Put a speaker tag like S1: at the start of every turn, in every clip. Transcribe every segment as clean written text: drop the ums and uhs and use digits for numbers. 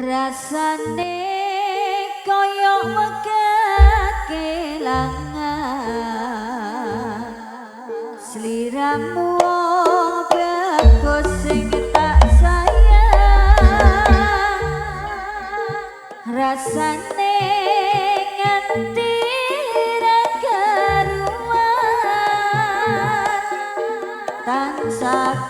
S1: Rasane kaya wegah kelangan sliramu bagus sing tak sayang, rasane nganti ra karuan tansah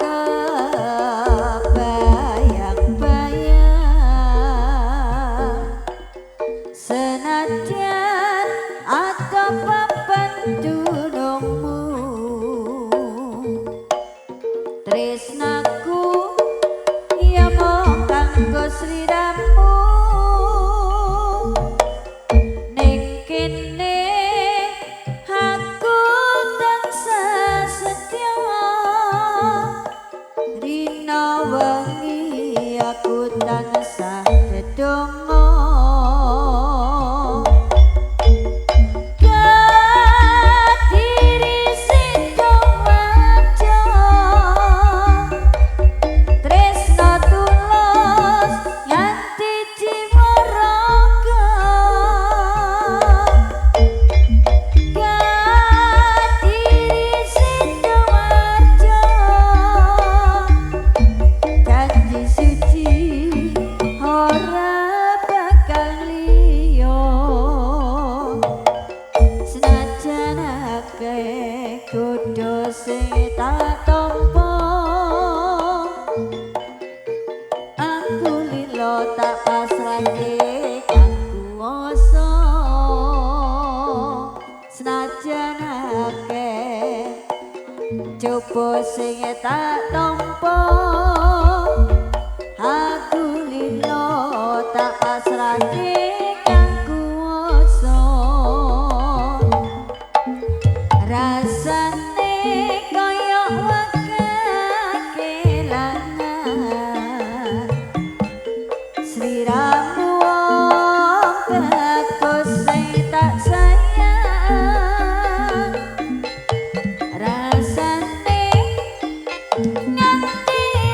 S1: senajan aku papan dunungmu, tresnaku ya mung kanggo sliramu. Ning kene aku tansah setya, rina wengi aku tansah dedonga. Kudu sing tak tampa, aku lilo tak pasrahke kang kuwasa. Senajan akeh coba sing tak tampa, aku lilo tak pasrahke kang kuwasa. Rasane kaya wegah kelangan sliramu wong bagus sing tak sayang, rasane nganti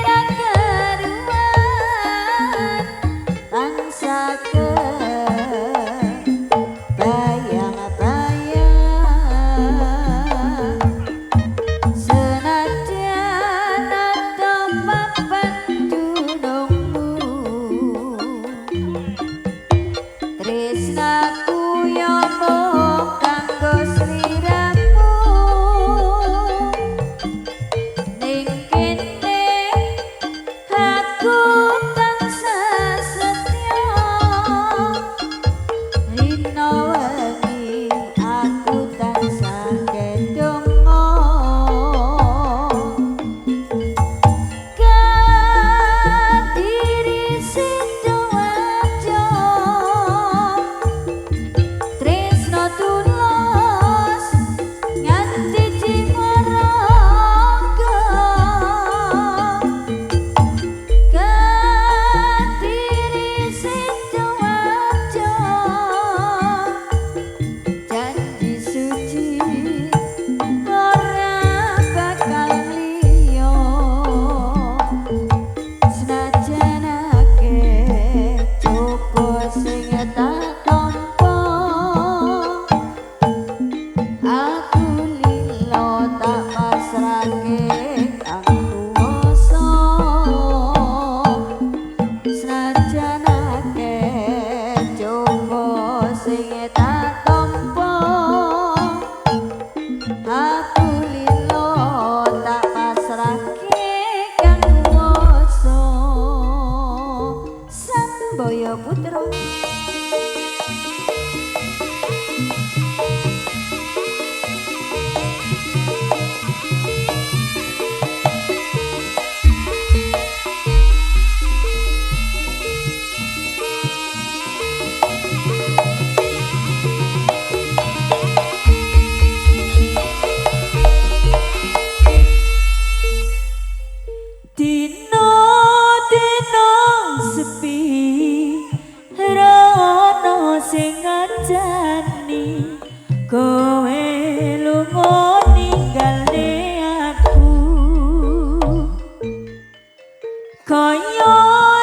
S1: Kaya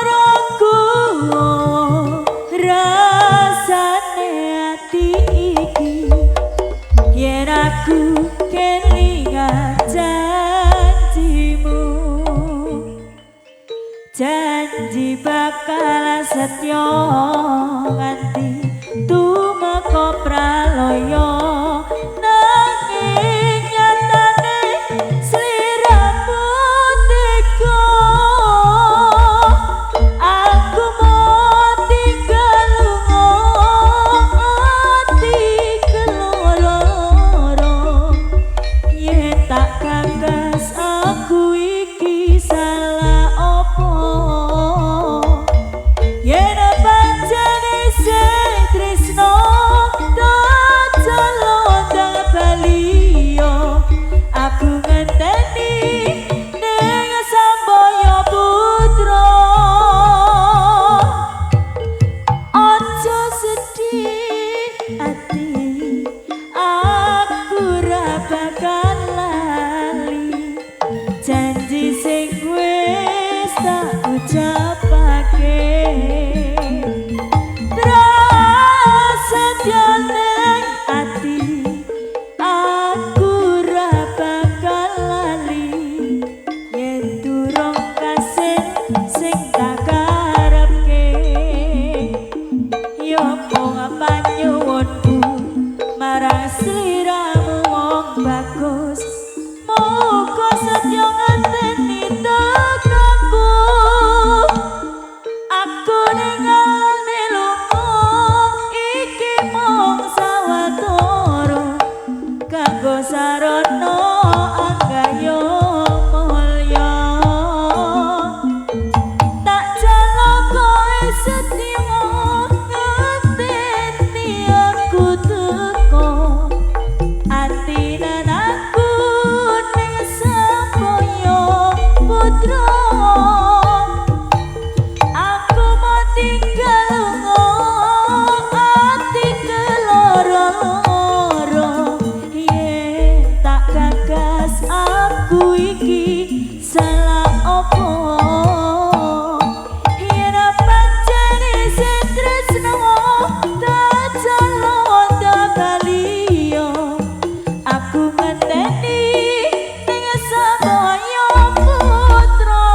S1: ragu rasane ati iki yen aku kelingan janjimu, janji bakal setya nganti tumeka pralaya. Nanging nyatane sliramu tega, aku mau tinggal lunga ati keloro. Yen tak gagas aku iki salah opo, yen pancen isih tresno tak jaluk baliyo. Aku ngenteni ning Samboyo Putra. Ojo sedih ati, aku ra bakal lali janji sing wis tak ucapake. Prasetya ning ati, aku ra bakal lali yen durung kasil sing tak karepke. Yo mung panyuwunku marang sliramu wong bagus, muga setya ngenteni tekaku. Aku ninggalne lunga iki mung sawetara kanggo sarana anggaya mulya. Tak jaluk kowe setya ngenteni aku teko, atinan aku ning Samboyo Putra. Aku mau tinggal lunga ati keloro-loro, yen tak gagas aku iki salah opo, yen pancen isih tresno tak jaluk baliyo. Aku ngenteni ning Samboyo Putra.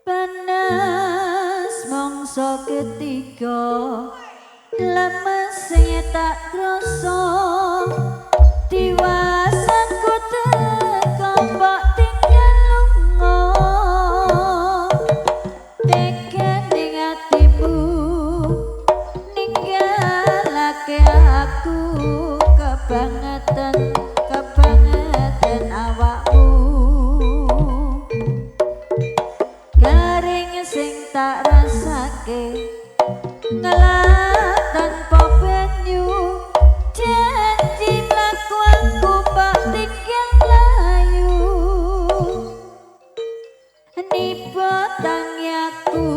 S1: Panas mangsa ketiga lemes sing tak krasa, diwasanku teka mbok tinggal lunga. Teken ning atimu ninggalake aku, kebangetan kebangetan awakmu. Garing sing tak rasake ngelak tanpa banyu, janji mlaku aku mbok tinggal mlayu. Niba tangi aku,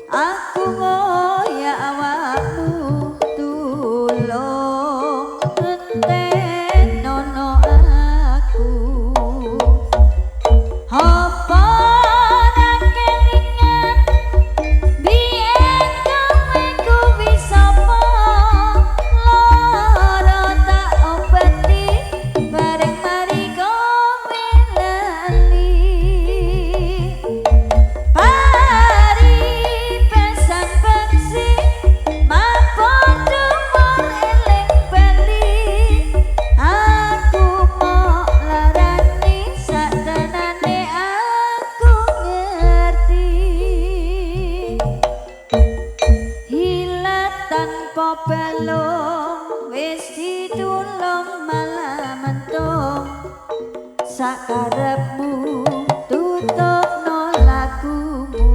S1: aku ngoyak awakmu, tulung entenono aku. Apa ra kelingan biyen kowe kuwi sapa, lara tak obati bareng mari kowe lali. Pari pesan peksi mapur dhuwur eling bali, aku mok larani satenane aku ngerti. Hilat tanpa balung wis ditulung malah mentung, sakarepmu tutupno lagumu.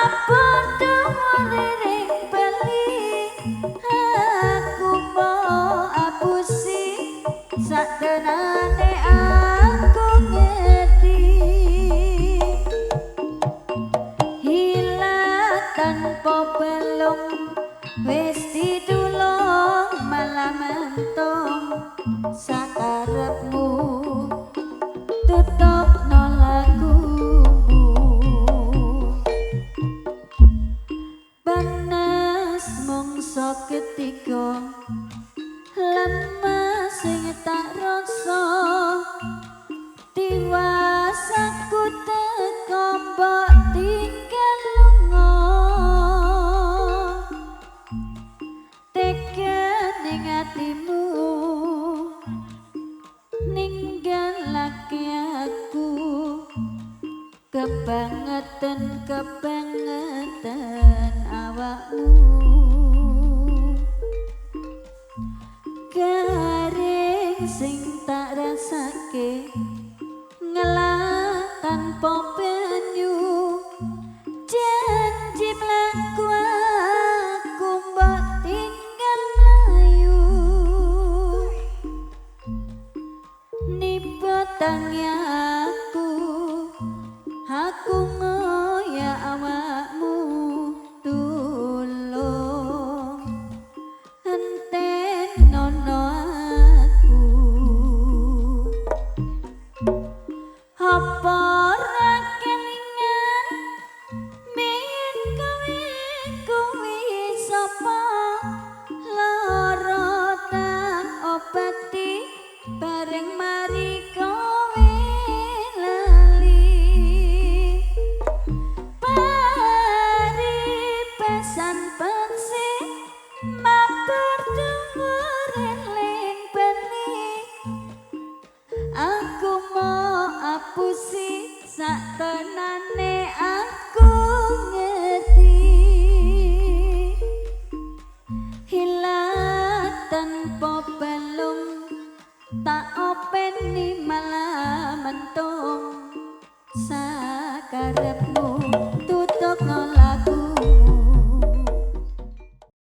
S1: Mabur tuwuring bali, aku mbok apusi, satenane aku ngerti. Hilang tanpa belung, wis ditulung malah mentung, sakarepmu tutup lagumu. Panas mongso ketiga, lemah sing tak rasa, tiwas aku teko mbok tinggal lunga. Tega ning atimu ninggalake aku, kebangetan kebangetan awakmu. Garing sing tak rasake ngelah tanpa banyu, janji mlaku aku mbok tinggal mlayu. Nipetangi aku ngoyak awakmu, tulung entenono aku. Apa ora kelingan biyen kowe kuwi sapa, lara tak obati bareng mari kowe lali. Paribasan